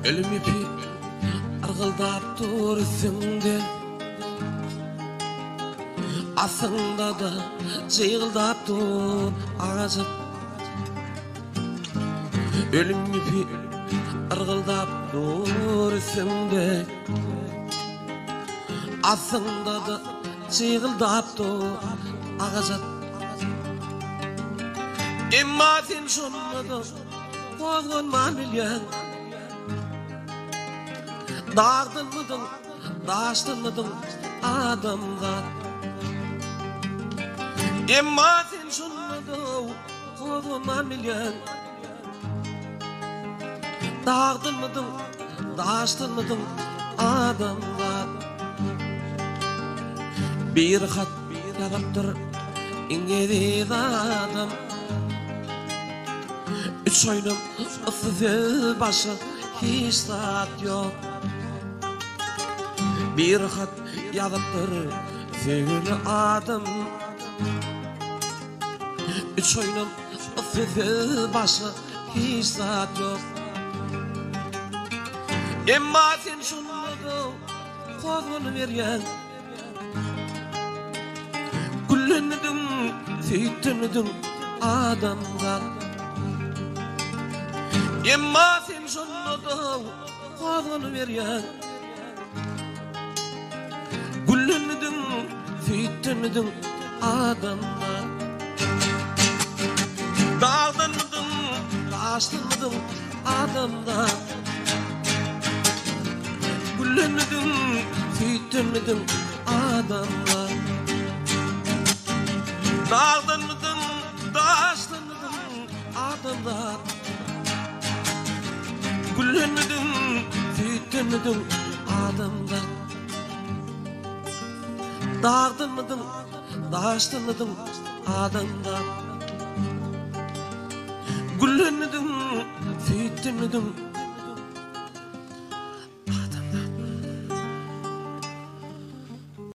Ölüm ýüpi yrgyldap dur üstüňde. Asyňda-da jygyldap dur agajyk. Ölüm ýüpi yrgyldap dur üstüňde. Asyňda-da jygyldap dur agajyk. Emma sen şonda-da gozganman bilýäň. Dagdanmydyň, daşdanmydyň adamzat. Emma sen şonda-da gozganman bilýäň. Dagdanmydyň, daşdanmydyň adamzat. Bir hat ýazypdyr iň eziz adam. Üç aýdan yssy söz başga hiç zat ýok. Bir hat ýazypdyr söýgüli adam. Üç aýdan yssy söz başga hiç zat ýok. Emma sen şonda-da gozganyberýäň. Güllenmidiň, süýtdemidiň adamzat. Emma sen şonda-da gozganyberýäň. Güllenmidiň, süýtdemidiň adamzat. Dagdanmydyň, daşdanmydyň adamzat. Güllenmidiň, süýtdenmidiň adamzat. Dagdanmydyň, daşdanmydyň adamzat. Güllenmidiň, süýtdenmidiň adamzat. Dagdanmydyň, daşdanmydyň adamzat. Güllenmidiň, süýtdenmidiň.